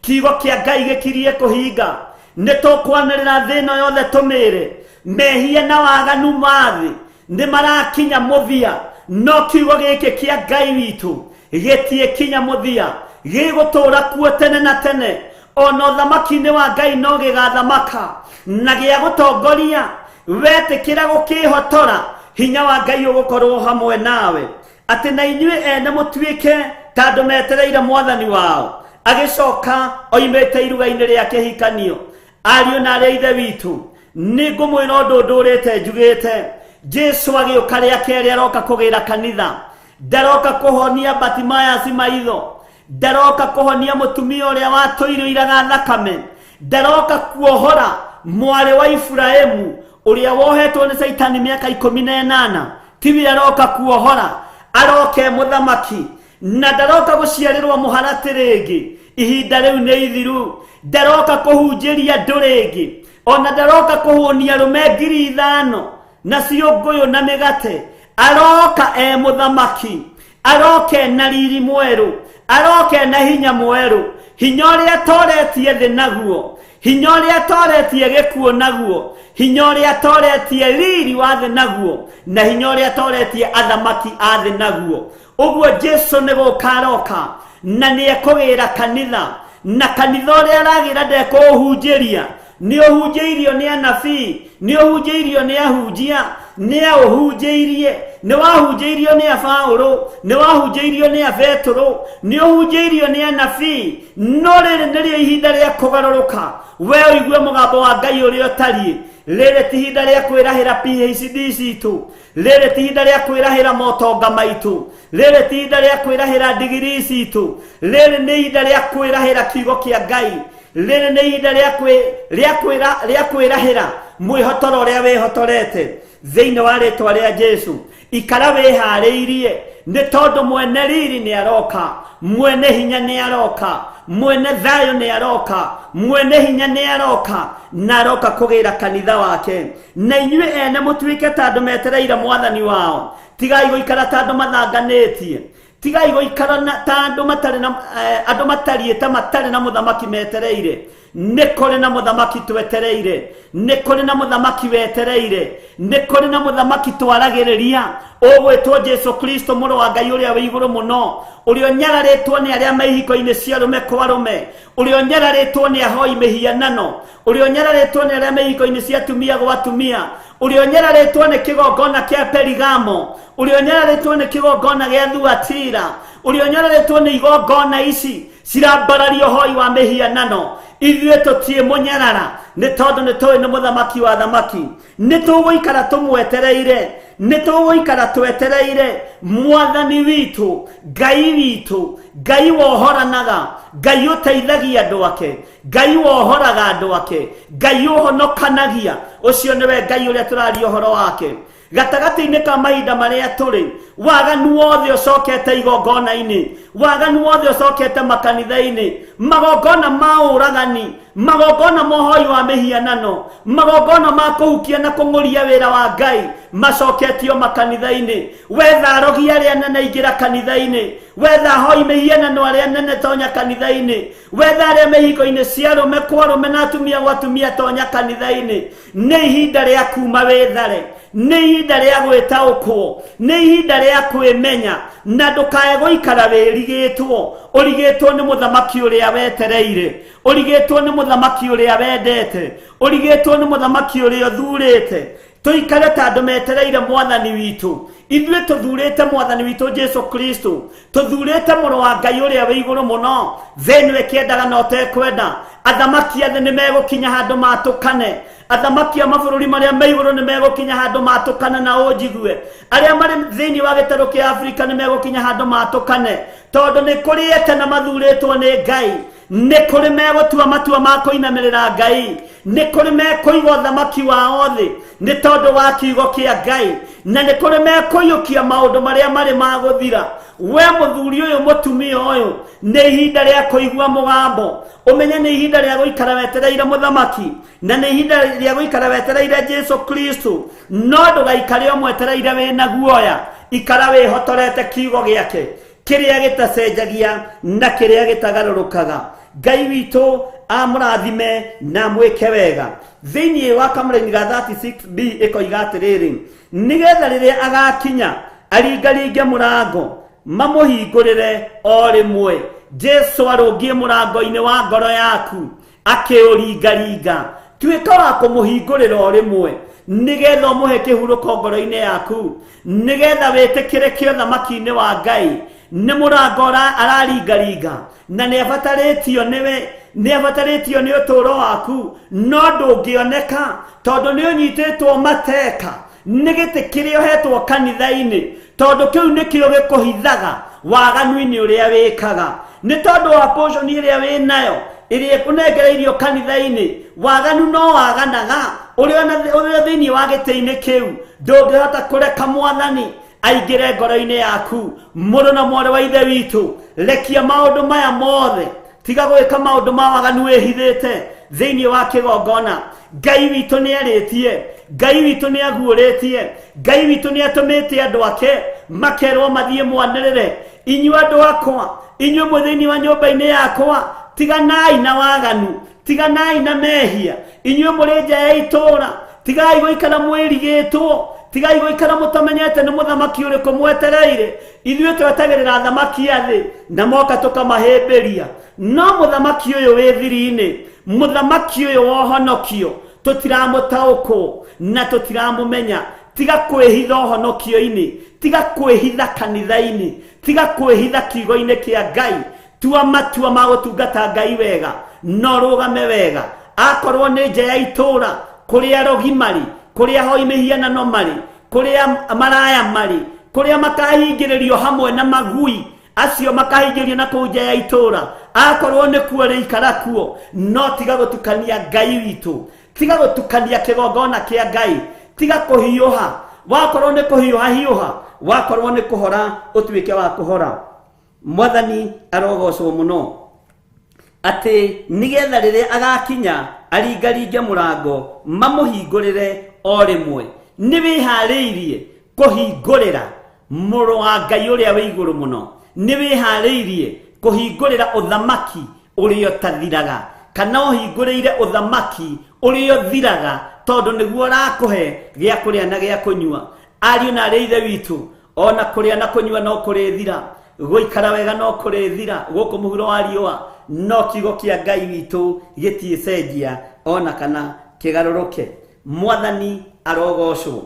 Kiugo kĩa Ngai gĩkirie kũhinga. Nĩ tũkwanĩrĩra thĩ ĩno yothe tũmĩre mehia na waganu ma thĩ nĩ marakinya mũthia, no kiugo gĩkĩ kĩa Ngai witũ gĩtiĩkinya mũthia. Gĩgũtũũra kuo tene na tene. Ona ũthamaki-inĩ wa Ngai no gĩgathamaka na gĩa gũtongoria. Wetĩkĩra gũkĩhotora, hinya wa Ngai ũgũkorwo hamwe nawe. Atĩ na inyuĩ ene mũtuĩke ta andũ metereire mwathani wao agĩcoka oimĩte iruga-inĩ rĩa kĩhikanio. Ariũ na arĩa ithe witũ, nĩ ngũmwĩra ũndũ ndũrĩte njugĩte. Jesu agĩũka rĩa kerĩ aroka kũgĩra kanitha. Ndaroka kũhonia Batimayasi maitho, ndaroka kũhonia mũtumia ũrĩa watũire iraga thakame, ndaroka kuohora mwarĩ wa Iburahĩmu ũrĩa wohetwo nĩ Caitani mĩaka 18. Tiwe aroka kuohora, aroke mũthamaki. Na ndaroka gũciarĩrwo mũharatĩ rĩngĩ, ihinda rĩu nĩ ithiru. Ndaroka kũhunjĩria andũ rĩngĩ, ona ndaroka kũhũnia arũme 5,000 na ciũngũyũ na mĩgate. Aroka e mũthamaki, aroke na riri mwerũ, aroke na hinya mwerũ, hinya ũrĩa atoretie thĩ naguo, hinya ũrĩa atoretie gĩkuũ naguo, hinya ũrĩa atoretie riri wa thĩ naguo, na hinya ũrĩa atoretie athamaki a thĩ naguo. Ũguo Jesu nĩ gũka aroka na nĩ ekũgĩra kanitha, na kanitha ũrĩa aragĩra ndekũũhunjĩria. Nĩ ũhunjĩirio nĩ anabii, nĩ ũhunjĩirio nĩ ahunjia, nĩ aũhunjĩirie, nĩ wahunjĩirio nĩ abaũrũ, nĩ wahunjĩirio nĩ abetũrũ, nĩ ũhunjĩirio nĩ anabii. No rĩrĩ nĩrĩo ihinda rĩa kũgarũrũka, we ũigue mũgambo wa Ngai ũrĩa ũtariĩ. Rĩrĩ ti ihinda rĩa kwĩrahĩra PhD citũ, rĩrĩ ti ihinda rĩa kwĩrahĩra motonga maitũ, rĩrĩ ti ihinda rĩa kwĩrahĩra ndigiri citũ, rĩrĩ nĩ ihinda rĩa kwĩrahĩra kiugo kĩa Ngai, rĩrĩ nĩ ihinda rĩa kwĩrahĩra mwĩhotoro ũrĩa wĩhotorete thĩinĩ wa rĩtwa rĩa Jesu. Ikara wĩharĩirie, nĩ tondũ mwene riri nĩ aroka, mwene hinya nĩ aroka, mwene thayũ nĩ aroka, mwene hinya nĩ aroka, na aroka kũgĩra kanitha wake. Na inyuĩ ene mũtuĩke ta andũ metereire mwathani wao. Tigai gũikara ta andũ mathanganĩtie, tigai gũikara ta andũ matarĩ na, andũ matariĩ ta matarĩ na mũthamaki metereire. Nĩ kũrĩ na mũthamaki twetereire, nĩ kũrĩ na mũthamaki wetereire, nĩ kũrĩ na mũthamaki twaragĩrĩria, ũgwĩtwo Jesu Kristo mũrũ wa Ngai ũrĩa wĩ igũrũ mũno, ũrĩa ũnyararĩtwo nĩ arĩa me ihiko-inĩ cia arũme kwa arũme, ũrĩa ũnyararĩtwo nĩ ahoi mĩhianano, ũrĩa ũnyararĩtwo nĩ arĩa me ihiko-inĩ cia atumia gwa atumia, ũrĩa ũnyararĩtwo nĩ kĩgongona kĩa Perigamo, ũrĩa ũnyararĩtwo nĩ kĩgongona gĩa Thuatira, ũrĩa ũnyararĩtwo nĩ igongona ici cirambararia ũhoi wa mĩhianano. Ithuĩ tũtiĩ mũnyarara, nĩ tondũ nĩ tũĩ nĩ mũthamaki wa thamaki. Nĩ tũgũikara tũmwetereire, nĩ tũgũikara twetereire mwathani witũ, Ngai witũ, Ngai wohoranaga, Ngai ũteithagia andũ ake, Ngai wohoraga andũ ake, Ngai ũhonokanagia. Ũcio nĩwe Ngai ũrĩa tũraria ũhoro wake. Gatagatĩ-inĩ ka mahinda marĩa tũrĩ, waganu wothe ũcokete igongona-inĩ, waganu wothe ũcokete makanitha-inĩ, magongona ma ũragani, magongona ma ũhoi wa mĩhianano, magongona ma kũhukia na kũng'ũria wĩra wa Ngai macoketio makanitha-inĩ. Wetha arogi arĩa nene ingĩra kanitha-inĩ, wetha ahoi mĩhianano arĩa nene tonya kanitha-inĩ, wetha arĩa me ihiko-inĩ cia arũme kwa arũme na atumia gwa atumia tonya kanitha-inĩ. Nĩ ihinda rĩa kuma wĩthare, nĩ ihinda rĩa gwĩtaũkwo, nĩ ihinda rĩa kwĩmenya, na ndũkae gũikara wĩrigĩtwo. Ũrigĩtwo nĩ mũthamaki ũrĩa wetereire, ũrigĩtwo nĩ mũthamaki ũrĩa wendete, ũrigĩtwo nĩ mũthamaki ũrĩa ũthurĩte. Tũikare ta andũ metereire mwathani witũ. Ithuĩ tũthurĩte mwathani witũ Jesu Kristo, tũthurĩte mũrũ wa Ngai ũrĩa wĩ igũrũ mũno. Thĩ ĩno ĩkĩendaga na ũtekwenda, athamaki a thĩ nĩ megũkinya handũ matũkane, athamaki a mabũrũri marĩa me igũrũ nĩ megũkinya handũ matũkane na ũnjigue. Arĩa marĩ thĩinĩ wa gĩtarũ kĩa Afrika nĩ megũkinya handũ matũkane, tondũ nĩ kũrĩ etena mathurĩtwo nĩ Ngai. Nĩ kũrĩ megũtua matua ma kũinamĩrĩra Ngai, nĩ kũrĩ mekũiga ũthamaki wao thĩ nĩ tondũ wa kiugo kĩa Ngai, na nĩ kũrĩ mekũiyũkia maũndũ marĩa marĩ ma gũthira. We mũthuri ũyũ, mũtumia ũyũ, nĩ ihinda rĩa kũigua mũgambo, ũmenye nĩ ihinda rĩa gũikara wetereire mũthamaki, na nĩ ihinda rĩa gũikara wetereire Jesu Kristo. No ndũgaikare ũmwetereire wĩna guoya, ikara wĩhotorete kiugo gĩake kĩrĩa gĩtacenjagia na kĩrĩa gĩtagarũrũkaga. Ngai witũ amũrathime na amwĩke wega. Thĩinĩ wa kamũraini ga 36b ĩkoiga atĩrĩrĩ, nĩgetha rĩrĩa agakinya aringaringe mũrango mamũhingũrĩre o rĩmwe. Jesu arũngiĩ mũrango-inĩ wa ngoro yaku akĩũringaringa. Tuĩka wa kũmũhingũrĩra o rĩmwe nĩgetha ũmũhe kĩhurũko ngoro-inĩ yaku, nĩgetha wĩtĩkĩre kĩo thamaki-inĩ wa Ngai. Nĩ mũrango araringaringa na nĩ abatarĩtio nĩwe, nĩ abatarĩtio nĩ ũtũũro waku, no ndũngĩoneka tondũ nĩ ũnyitĩtwo mateka nĩ gĩtĩ kĩrĩa ũhetwo kanitha-inĩ, tondũ kĩu nĩkĩo gĩkũhithaga waganu-inĩ ũrĩa wĩkaga. Nĩ tondũ wa portion ĩrĩa wĩnayo ĩrĩa ĩkũnengereirio kanitha-inĩ, waganu no waganaga ũrĩa thĩinĩ wa gĩtĩ-inĩ kĩu. Ndũngĩhota kũreka mwathani aingĩre ngoro-inĩ yaku. Mũrũ na mwarĩ wa ithe witũ, rekia maũndũ maya mothe, tiga gwĩka maũndũ ma waganu wĩhithĩte thĩinĩ wa kĩgongona. Ngai witũ nĩ arĩtie, Ngai witũ nĩ aguũrĩtie, Ngai witũ nĩ atũmĩte andũ ake makerwo mathiĩ mwanĩrĩre, inyuĩ andũ akwa, inyuĩ mwĩ thĩinĩ wa nyũmba-inĩ yakwa, tiganai na waganu, tiganai na mehia. Inyuĩ mũrĩ nja ya itũũra, tigai gũikara mwĩrigĩtwo, tigai gũikara mũtamenyete nĩ mũthamaki ũrĩkũ mwetereire. Ithuĩ twetagĩrĩra athamaki a thĩ na moka tũkamahĩmbĩria, no mũthamaki ũyũ wĩ thiri-inĩ, mũthamaki ũyũ wa ũhonokio, tũtiramũtaũkwo na tũtiramũmenya. Tiga kwĩhitha ũhonokio-inĩ, tiga kwĩhitha kanitha-inĩ, tiga kwĩhitha kiugo-inĩ kĩa Ngai. Tua matua ma gũtungata Ngai wega, no rũgame wega. Akorwo nĩ nja ya itũũra, kũrĩa arogi marĩ, kũrĩa ahoi mĩhianano marĩ, kũrĩa maraya marĩ, kũrĩa makahingĩrĩrio hamwe na magui acio makahingĩrio na kũu nja ya itũũra, akorwo nĩ kuo rĩikara kuo, no tiga gũtukania Ngai witũ, tiga gũtukania kĩgongona kĩa Ngai, tiga kũhiũha. Wakorwo nĩ kũhiũha hiũha, wakorwo nĩ kũhora ũtuĩke wa kũhora. Mwathani arogocwo mũno atĩ nĩgetha rĩrĩa agakinya aringaringe mũrango mamũhingũrĩre o rĩmwe. Nĩ wĩharĩirie kũhingũrĩra mũrũ wa Ngai ũrĩa wĩ igũrũ mũno? Nĩ wĩharĩirie kũhingũrĩra ũthamaki ũrĩa ũtathiraga, kana ũhingũrĩire ũthamaki ũrĩa ũthiraga tondũ nĩguo ũrakũhe gĩa kũrĩa na gĩa kũnyua? Ariũ na arĩ ithe witũ, ona kũrĩa na kũnyua no kũrĩthira, gũikara wega no kũrĩthira gũkũ mũhuro wa riũa, no kiugo kĩa Ngai witũ gĩtiĩcenjia ona kana kĩgarũrũke. Mwathani arogocwo.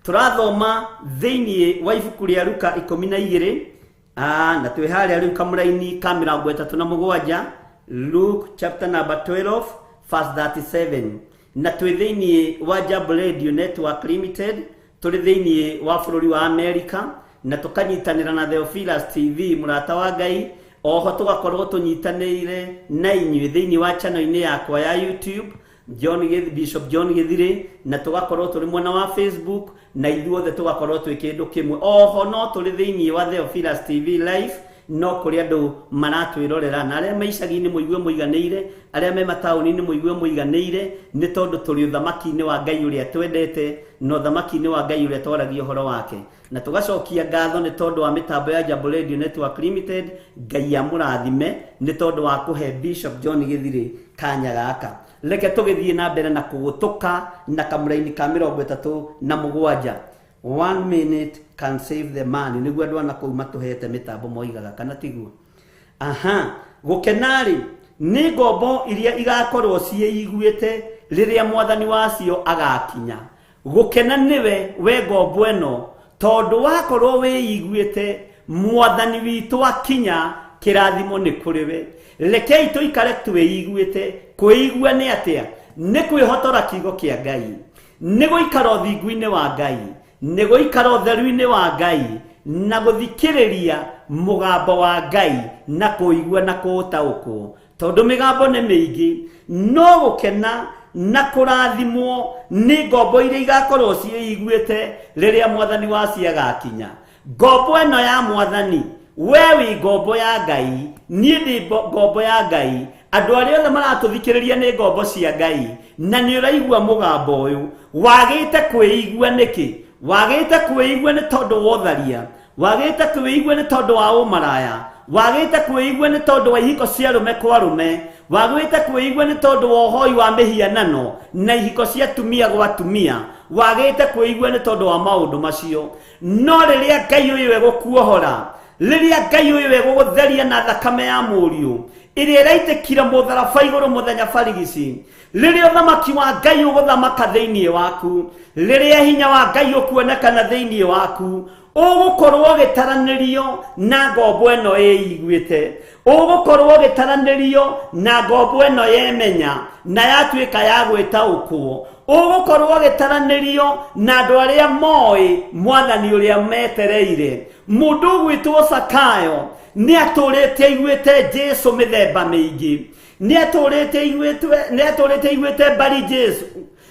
Tũrathoma thĩinĩ wa ibuku rĩa Luka 12, na twĩ harĩa rĩu kamũraini ka 37, Luke chapter number 12 verse 37, na twĩ thĩinĩ wa Jambo Radio Network Limited, tũrĩ thĩinĩ wa bũrũri wa America, na tũkanyitanĩra na Theophilus TV mũrata wa Ngai. Oho tũgakorwo tũnyitanĩire na inyuĩ thĩinĩ wa channel-inĩ yakwa ya YouTube, Bishop John Githiri, na tũgakorwo tũrĩ mwena wa Facebook, na ithuothe tũgakorwo twĩ kĩndũ kĩmwe. Oho no tũrĩ thĩinĩ wa Theophilus TV Live, no kũrĩ andũ maratwĩrorera, na arĩa me icagi-inĩ mũigue mũiganĩire, arĩa me mataũni-inĩ mũigue mũiganĩire, nĩ tondũ tũrĩ ũthamaki-inĩ wa Ngai ũrĩa twendete, na ũthamaki-inĩ wa Ngai ũrĩa twaragia ũhoro wake. Na tũgacokia ngatho nĩ tondũ wa mĩtambo ya Jambo Radio Network Limited. Ngai amũrathime nĩ tondũ wa kũhe Bishop John Githiri kanya gaka. Reke tũgĩthiĩ na mbere na kũgũtũka na kamũraini ka 37. 1 minute can save the man, nĩguo andũ ana kũu matũhete mĩtambo moigaga, kana tiguo? Aha, gũkena-rĩ nĩ ngombo iria igakorwo ciĩiguĩte rĩrĩa mwathani wacio agakinya. Gũkena nĩwe we ngombo ĩno, tondũ wakorwo wĩiguĩte mwathani witũ akinya, kĩrathimo nĩ kũrĩ we. Rekei tũikare twĩiguĩte. Kwĩigua nĩ atĩa? Nĩ kwĩhotora kiugo kĩa Ngai, nĩ gũikara ũthingu-inĩ wa Ngai, nĩ gũikara ũtheru-inĩ wa Ngai, na gũthikĩrĩria mũgambo wa Ngai, na kũigua na kũũtaũkwo, tondũ mĩgambo nĩ mĩingĩ. No gũkena na kũrathimwo nĩ ngombo iria igakorwo ciĩiguĩte rĩrĩa mwathani wacio agakinya. Ngombo ĩno ya mwathani, we wĩ ngombo ya Ngai, niĩ ndĩ ngombo ya Ngai, andũ arĩa othe maratũthikĩrĩria nĩ ngombo cia Ngai, na nĩ ũraigua mũgambo ũyũ. Wagĩte kwĩigua nĩkĩ? Wagĩte kwĩigua nĩ tondũ wa ũtharia, wagĩte kwĩigua nĩ tondũ wa ũmaraya, wagĩte kwĩigua nĩ tondũ wa ihiko cia arũme kwa arũme, wagĩte kwĩigua nĩ tondũ wa ũhoi wa mĩhianano na ihiko cia atumia gwa atumia, wagĩte kwĩigua nĩ tondũ wa maũndũ macio. No rĩrĩa Ngai ũyũ egũkuohora, Rĩrĩa Ngai ũyũ egũgũtheria na thakame ya mũriũ ĩrĩa ĩraitĩkire mũtharaba igũrũ mũthenya barigici, rĩrĩa ũthamaki wa Ngai ũgũthamaka thĩinĩ waku, rĩrĩa hinya wa Ngai ũkuonekana thĩinĩ waku, ũgũkorwo ũgĩtaranĩrio na ngombo ĩno ĩiguĩte, ũgũkorwo ũgĩtaranĩrio na ngombo ĩno yemenya na yatuĩka ya gwĩtaũkwo, ũgũkorwo ũgĩtaranĩrio na andũ arĩa moĩ mwathani ũrĩa metereire. Mũndũ ũgwĩtwo Sakayo nĩ atũrĩte aiguĩte Jesu mĩthemba mĩingĩ, nĩ atũrĩte aiguĩte mbari Jesu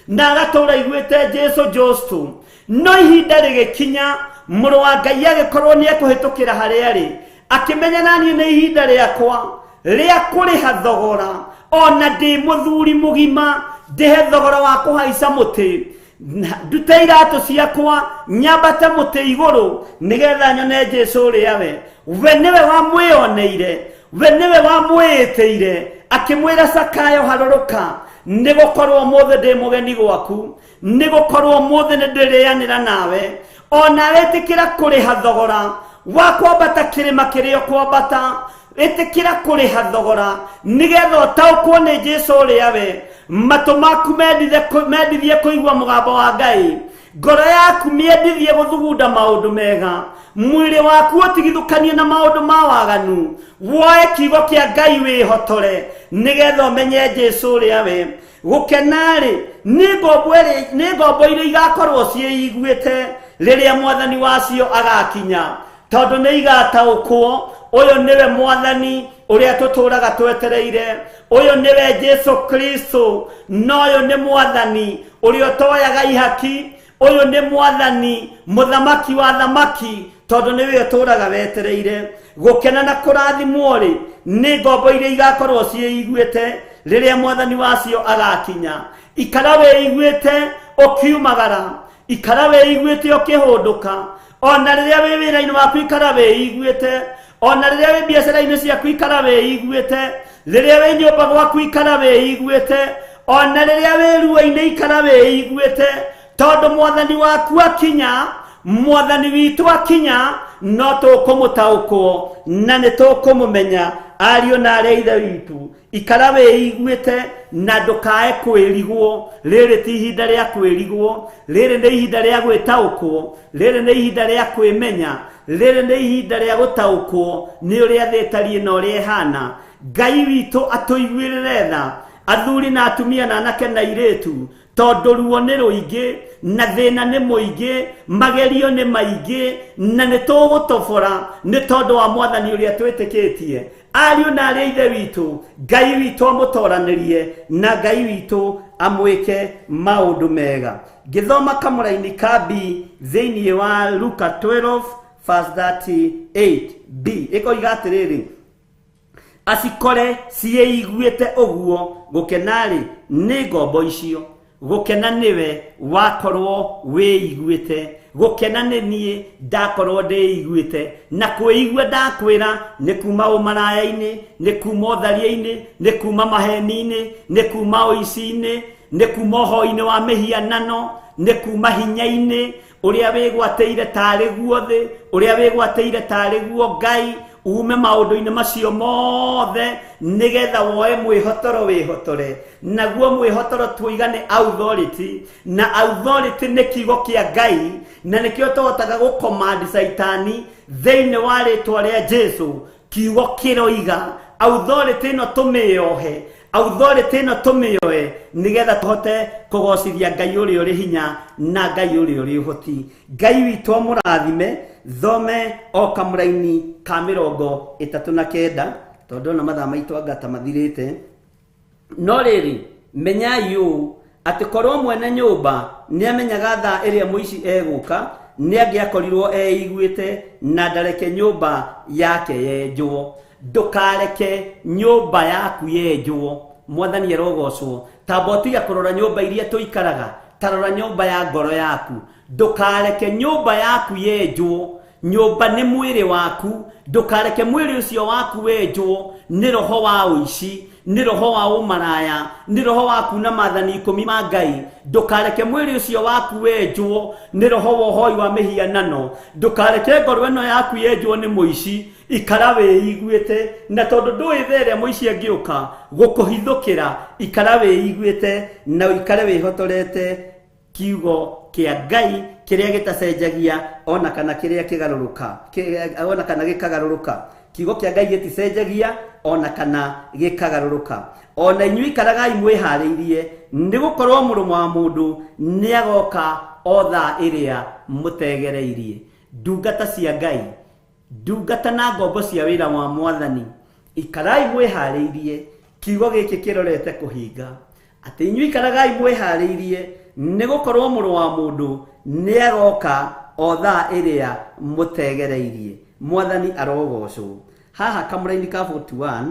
na agatũra aiguĩte Jesu Justo, no ihinda rĩgĩkinya mũrũ wa Ngai agĩkorwo nĩ ekũhĩtũkĩra harĩa arĩ, akĩmenya naniĩ nĩ ihinda rĩakwa rĩa kũrĩha thogora, ona ndĩ mũthuri mũgima ndĩhe thogora wa kũhaica mũtĩ, ndute iratũ ciakwa nyambate mũtĩ igũrũ nĩgetha nyone Jesu ũrĩa we we nĩwe wamwĩoneire, we nĩwe wamwĩĩtĩire, akĩmwĩra Sakayo harũrũka, nĩgũkorwo ũmũthĩ ndĩ mũgeni gwaku, nĩgũkorwo ũmũthĩ nĩndĩrĩanĩra nawe. Ona wĩtĩkĩra kũrĩha thogora wa kwambata kĩrĩma kĩrĩa ũkwambata, ĩtĩkĩra kũrĩha thogora nĩgetha ũtaũkwo nĩ Jesu ũrĩa we. Matũ maku mendithie kũigua mũgambo wa Ngai, ngoro yaku mĩendithie gũthugunda maũndũ mega, mwĩrĩ waku ũtigithũkanie na maũndũ ma waganu, woe kiugo kĩa Ngai wĩhotore nĩgetha ũmenye Jesu ũrĩa we. Gũkena-rĩ nĩ ngombo iria igakorwo ciĩiguĩte rĩrĩa mwathani wacio agakinya, tondũ nĩ igataũkwo ũyũ nĩwe mwathani ũrĩa tũtũraga twetereire, ũyũ nĩwe Jesu Kristo, na ũyũ nĩ mwathani ũrĩa ũtoyaga ihaki, ũyũ nĩ mwathani mũthamaki wa thamaki, tondũ nĩwe ũtũraga wetereire. Gũkena na kũrathimwo-rĩ nĩ ngombo iria igakorwo ciĩiguĩte rĩrĩa mwathani wacio agakinya. Ikara wĩiguĩte ũkiumagara, ikara wĩiguĩte ũkĩhũndũka, ona rĩrĩa wĩ wĩra-inĩ waku ikara wĩiguĩte, ona rĩrĩa wĩ biacara-inĩ ciaku ikara wĩiguĩte, rĩrĩa wĩ nyũmba gwaku ikara wĩiguĩte, ona rĩrĩa wĩ ruo-inĩ ikara wĩiguĩte, tondũ mwathani waku akinya, mwathani witũ akinya, no tũkũmũtaũkwo na nĩ tũkũmũmenya. Ariũ na arĩa ithe witũ, ikara wĩiguĩte na ndũkae kwĩrigwo. Rĩrĩ ti ihinda rĩa kwĩrigwo, rĩrĩ nĩ ihinda rĩa gwĩtaũkwo, rĩrĩ nĩ ihinda rĩa kwĩmenya, rĩrĩ nĩ ihinda rĩa gũtaũkwo nĩ ũrĩa thĩ ĩtariĩ na ũrĩa ĩhana. Ngai witũ atũiguĩrĩre tha, athuri na atumia na anake na airĩtu, tondũ ruo nĩ rũingĩ na thĩna nĩ mũingĩ, magerio nĩ maingĩ na nĩ tũgũtobora nĩ tondũ wa mwathani ũrĩa twĩtĩkĩtie. Ariũ na arĩa ithe witũ, Ngai witũ amũtoranĩrie na Ngai witũ amwĩke maũndũ mega. Ngĩthoma kamũraini ka B thĩinĩ wa Luka 12 verse 38 B ĩkoiga atĩrĩrĩ, acikore ciĩiguĩte ũguo, gũkena-rĩ nĩ ngombo icio, gũkena nĩwe wakorwo wĩiguĩte, gũkena nĩ niĩ ndakorwo ndĩiguĩte. Na kwĩigua ndakwĩra nĩ kuma ũmaraya-inĩ, nĩ kuma ũtharia-inĩ, nĩ kuma maheni-inĩ, nĩ kuma ũici-inĩ, nĩ kuma ũhoi-inĩ wa mĩhianano, nĩ kuma hinya-inĩ ũrĩa wĩgwatĩire tarĩ guo thĩ, ũrĩa wĩgwatĩire tarĩ guo Ngai, ume maũndũ-inĩ macio mothe nĩgetha woe mwĩhotoro wĩhotore. Naguo mwĩhotoro tuiga nĩ authority, na authority nĩ kiugo kĩa Ngai, na nĩkĩo tũhotaga gũcommand Caitani thĩinĩ wa rĩtwa rĩa Jesu. Kiugo kĩroiga authority ĩno tũmĩohe, authority ĩno tũmĩoe nĩgetha tũhote kũgocithia Ngai ũrĩa ũrĩ hinya na Ngai ũrĩa ũrĩ ũhoti. Ngai witũ amũrathime. Thome o kamũraini ka 39 tondũ ona mathaa maitũ anga ta mathirĩte. No rĩrĩ, menyai ũũ, atĩ korwo mwene nyũmba nĩamenyaga thaa ĩrĩa mũici egũka, nĩangĩakorirwo eiguĩte na ndareke nyũmba yake yenjwo. Ndũkareke nyũmba yaku yenjwo. Mwathani arogocwo. Tamba ũtige kũrora nyũmba iria tũikaraga, ta rora nyũmba ya ngoro yaku. Ndũkareke nyũmba yaku yenjwo. Nyũmba nĩ mwĩrĩ waku, ndũkareke mwĩrĩ ũcio waku wenjwo nĩ roho wa ũici. Nĩ roho wa ũmaraya, nĩ roho wa kuna maathani ikũmi ma Ngai. Ndũkareke mwĩrĩ ũcio waku wenjwo nĩ roho wa ũhoi wa mĩhianano. Ndũkareke ngoro ĩno yaku yenjwo nĩ mũici. Ikara wĩiguĩte, na tondũ ndũĩ thaa ĩrĩa mũici angĩũka gũkũhithũkĩra, ikara wĩiguĩte na ũikare wĩhotorete kiugo kĩa Ngai kĩrĩa gĩtacenjagia ona kana kĩrĩa kĩgarũrũka, ona kana gĩkagarũrũka. Kiugo kĩa Ngai gĩticenjagia ona kana gĩkagarũrũka. Ona inyuĩ ikaragai mwĩharĩirie, nĩ gũkorwo mũrũ wa mũndũ nĩagoka o thaa ĩrĩa mũtegereirie. Ndungata cia Ngai, ndungata na ngombo cia wĩra wa Mwathani, ikarai mwĩharĩirie, kiugo gĩkĩ kĩrorete kũhinga. Atĩ inyuĩ ikaragai mwĩharĩirie, nĩ gũkorwo mũrũ wa mũndũ nĩagoka o thaa ĩrĩa mũtegereirie. Mwathani arogocwo. Haha kamũraini ka 41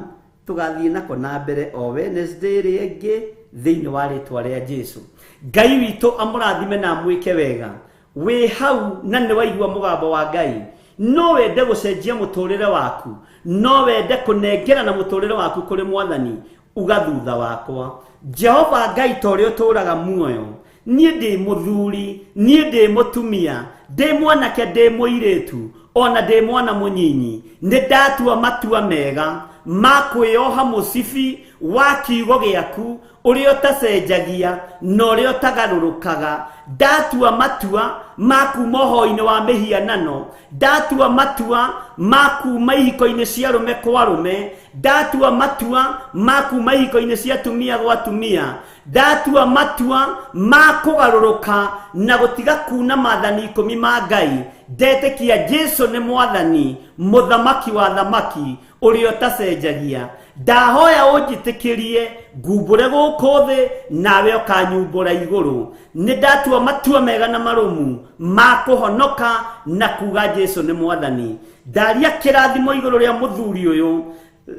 tũgathiĩ nako na mbere o Wednesday ĩrĩa ĩngĩ thĩinĩ wa rĩtwa rĩa Jesu. Ngai witũ amũrathime na amwĩke wega. Wĩ hau na nĩ waigua mũgambo wa Ngai, no wende gũcenjia mũtũrĩre waku, no wende kũnengerana mũtũrĩre waku kũrĩ Mwathani, uga thutha wakwa, Jehova Ngai ta ũrĩa ũtũũraga muoyo, niĩ ndĩ mũthuri, niĩ ndĩ mũtumia, ndĩ mwanake, ndĩ mũirĩtu, ona ndĩ mwana mũnyinyi, nĩ ndatua matua mega ma kwĩyoha mũcibi wa kiugo gĩaku ũrĩa ũtacenjagia na ũrĩa ũtagarũrũkaga. Ndatua matua ma kuma ũhoi-inĩ wa mĩhianano, ndatua matua ma kuma ihiko-inĩ cia arũme kwa arũme, ndatua matua ma kuma ihiko-inĩ cia atumia gwa atumia, ndatua matua ma kũgarũrũka na gũtiga kuna maathani ikũmi ma Ngai. Ndetĩkia Jesu nĩ Mwathani, mũthamaki wa thamaki, ũrĩa ũtacenjagia. Ndahoya ũnjĩtĩkĩrie ngumbũre gũkũ thĩ, nawe ũkanyumbũra igũrũ. Nĩ ndatua matua mega na marũmu ma kũhonoka na kuga Jesu nĩ Mwathani. Ndaria kĩrathimo igũrũ rĩa mũthuri ũyũ,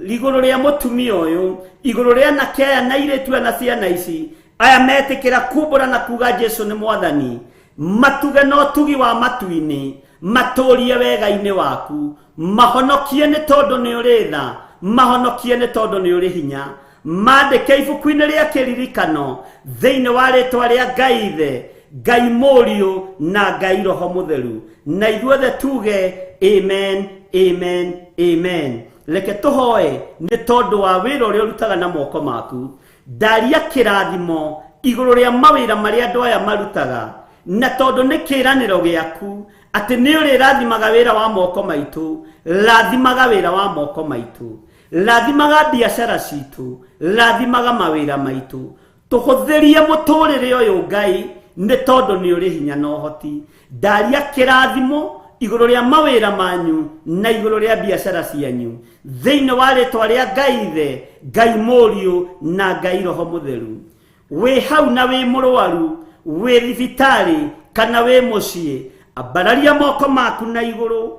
igũrũ rĩa mũtumia ũyũ, igũrũ rĩa anake aya na airĩtu aya na ciana ici, aya metĩkĩra kumbũra na kuga Jesu nĩ Mwathani. Matuge na ũtugi wa matu-inĩ, matũrie wega-inĩ waku, mahonokie nĩ tondũ nĩ ũrĩ tha, mahonokie nĩ tondũ nĩ ũrĩ hinya. Mandĩke ibuku-inĩ rĩa kĩririkano thĩinĩ wa rĩtwa rĩa Ngai Ithe, Ngai Mũriũ na Ngai Roho Mũtheru, na ithuothe tuge amen, amen, amen. Reke tũhoe nĩ tondũ wa wĩra ũrĩa ũrutaga na moko maku. Ndaria kĩrathimo igũrũ rĩa mawĩra marĩa andũ aya marutaga, na tondũ nĩ kĩĩranĩro gĩaku atĩ nĩ ũrĩrathimaga wĩra wa moko maitũ, rathimaga wĩra wa moko maitũ, rathimaga biacara citũ, rathimaga mawĩra maitũ, tũhũthĩrie mũtũrĩre ũyũ Ngai, nĩ tondũ nĩ ũrĩ hinya na ũhoti. Ndaria kĩrathimo igũrũ rĩa mawĩra manyu na igũrũ rĩa biacara cianyu thĩinĩ wa rĩtwa rĩa Ngai Ithe, Ngai Mũriũ na Ngai Roho Mũtheru. Wĩ hau na wĩ mũrwaru, wĩ thibitarĩ kana wĩ mũciĩ, ambararia moko maku na igũrũ,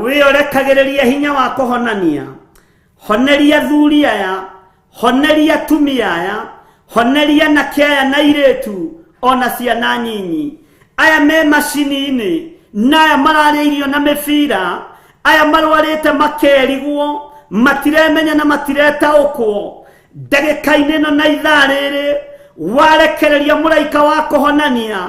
wĩorekagĩrĩria hinya wa kũhonania. Honeria athuri aya, honeria atumia aya, honeria anake aya na airĩtu ona ciana nyinyi, aya me macini-inĩ na aya mararĩa irio na mĩbira, aya marwarĩte makerigwo, matiremenya na matiretaũkwo. Ndagĩka-inĩ ĩno na ithaa rĩrĩ warekereria mũraika wa kũhonania,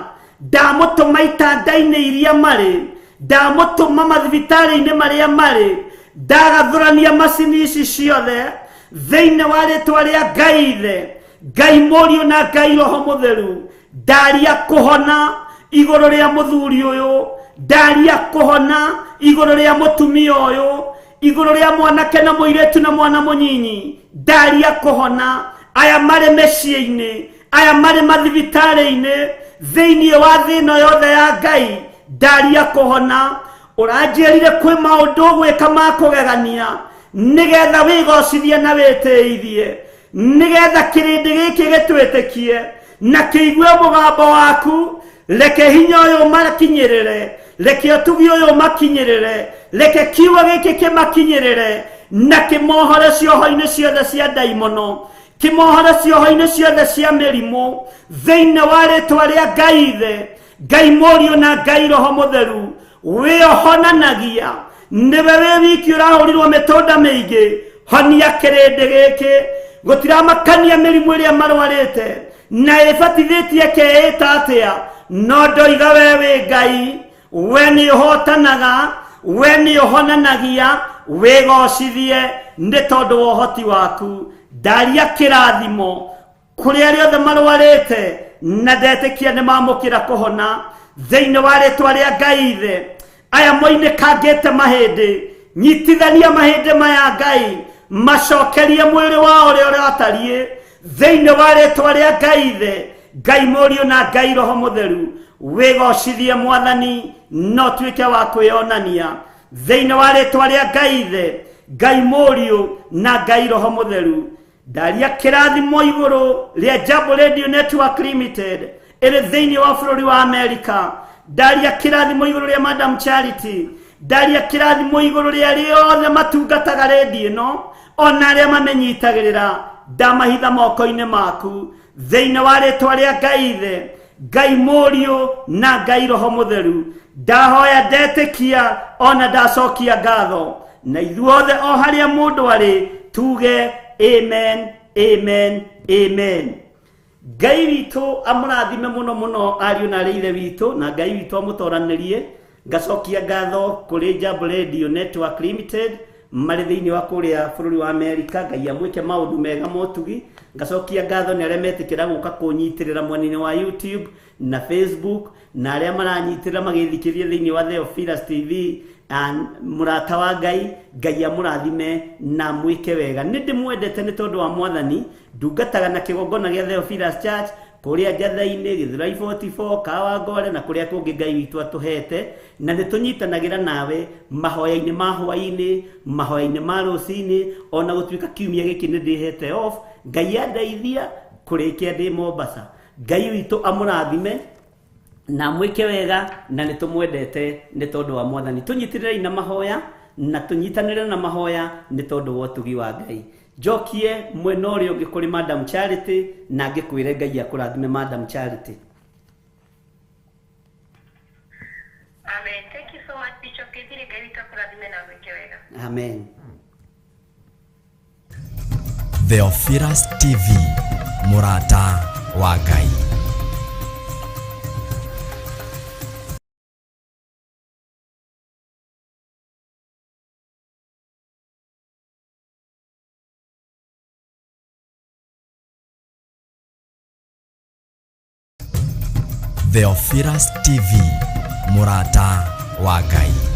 ndamũtũma itanda-inĩ iria marĩ, ndamũtũma mathibitarĩ-inĩ marĩa marĩ, ndagathũrania macini ici ciothe thĩinĩ wa rĩtwa rĩa Ngai Ithe, Ngai Mũriũ na Ngai Roho Mũtheru. Ndaria kũhona igũrũ rĩa mũthuri ũyũ, ndaria kũhona igũrũ rĩa mũtumia ũyũ, igũrũ rĩa mwanake na mũirĩtu na mwana mũnyinyi, ndaria kũhona aya marĩ mĩciĩ-inĩ, aya marĩ mathibitarĩ-inĩ, thĩinĩ wa thĩ ĩno yothe ya Ngai, ndaria kũhona. Ũranjĩrire kwĩ maũndũ ũgwĩka ma kũgegania nĩgetha wĩgocithie na wĩtĩithie, nĩgetha kĩrĩndĩ gĩkĩ gĩtwĩtĩkie na kĩigue mũgambo waku. Reke hinya ũyũ ũmakinyĩrĩre, reke ũtugi ũyũ ũmakinyĩrĩre, reke kiugo gĩkĩ kĩmakinyĩrĩre na kĩmohore cioho-inĩ ciothe cia ndaimono, kĩmohore cioho-inĩ ciothe cia mĩrimũ, thĩinĩ wa rĩtwa rĩa Ngai Ithe, Ngai Mũriũ na Ngai Roho Mũtheru. Wĩohonanagia, nĩwe wĩ wiki ũrahũrirwo mĩtũnda mĩingĩ. Honia kĩrĩndĩ gĩkĩ. Gũtiramakania mĩrimũ ĩrĩa marwarĩte na ĩbatithĩtie keĩta atĩa, no ndoiga we wĩ Ngai, we nĩ ũhotanaga, we nĩ ũhonanagia, wĩgocithie nĩ tondũ wa ũhoti waku. Ndaria kĩrathimo kũrĩ arĩa othe marwarĩte na ndetĩkia nĩ mamũkĩra kũhona thĩinĩ wa rĩtwa rĩa Ngai ithe. Aya moinĩkangĩte mahĩndĩ, nyitithania mahĩndĩ maya Ngai, macokerie mwĩrĩ wao ũrĩa ũratariĩ thĩinĩ wa rĩtwa rĩa Ngai ithe, Ngai Mũriũ na Ngai Roho Mũtheru. Wĩgocithie Mwathani no tuĩke wa kwĩonania thĩinĩ wa rĩtwa rĩa Ngai ithe, Ngai Mũriũ na Ngai Roho Mũtheru. Ndaria kĩrathimo igũrũ rĩa Jambo Radio Network Limited ĩrĩ thĩinĩ wa bũrũri wa Amerika. Ndaria kĩrathimo igũrũ rĩa Madam Charity. Ndaria kĩrathimo igũrũ rĩa arĩa othe matungataga redio ĩno ona arĩa mamenyitagĩrĩra. Ndamahitha moko-inĩ maku thĩinĩ wa rĩtwa rĩa Ngai ithe, Ngai Mũriũ na Ngai Roho Mũtheru. Ndahoya ndetĩkia ona ndacokia ngatho, na ithuothe o harĩa mũndũ arĩ tuge amen, amen, amen. Ngai witũ amũrathime mũno mũno ariũ na arĩ ithe witũ, na Ngai witũ amũtoranĩrie. Ngacokia ngatho kũrĩ Jambo Radio Network Limited marĩ thĩinĩ wa kũrĩa bũrũri wa Amerika. Ngai amwĩke maũndũ mega motugi. Ngacokia ngatho nĩ arĩa metĩkĩra gũka kũnyitĩrĩra mwena-inĩ wa YouTube na Facebook, na arĩa maranyitĩrĩra magĩthikĩrĩria thĩinĩ wa Theophilus TV. Mũrata wa Ngai, Ngai amũrathime na amwĩke wega. Nĩ ndĩmwendete nĩ tondũ wa Mwathani. Ndungataga na kĩgongona gĩa Theophilus Church kũrĩa Njatha-inĩ, Gĩthurai 44, Kawangware na kũrĩa kũngĩ Ngai witũ atũhete, na nĩ tũnyitanagĩra nawe mahoya-inĩ ma hwaĩ-inĩ, mahoya-inĩ ma rũcinĩ, ona gũtuĩka kiumia gĩkĩ nĩ ndĩhete off. Ngai andeithia kũrĩkia ndĩ Mombasa. Ngai witũ amũrathime na amwĩke wega, na nĩ tũmwendete nĩ tondũ wa Mwathani. Tũnyitĩrĩrei na mahoya na tũnyitanĩre na mahoya nĩ tondũ wa ũtugi wa Ngai. Njokie mwena ũrĩa ũngĩ kũrĩ Madam Charity na ngĩkwĩre Ngai akũrathime Madam Charity. Amen. Thank you so much, Bishop Githiri. Ngai witũ akũrathime na agwĩke wega. Amen. Theophilus TV, mũrata wa Ngai. Theophilus TV, mũrata wa Ngai.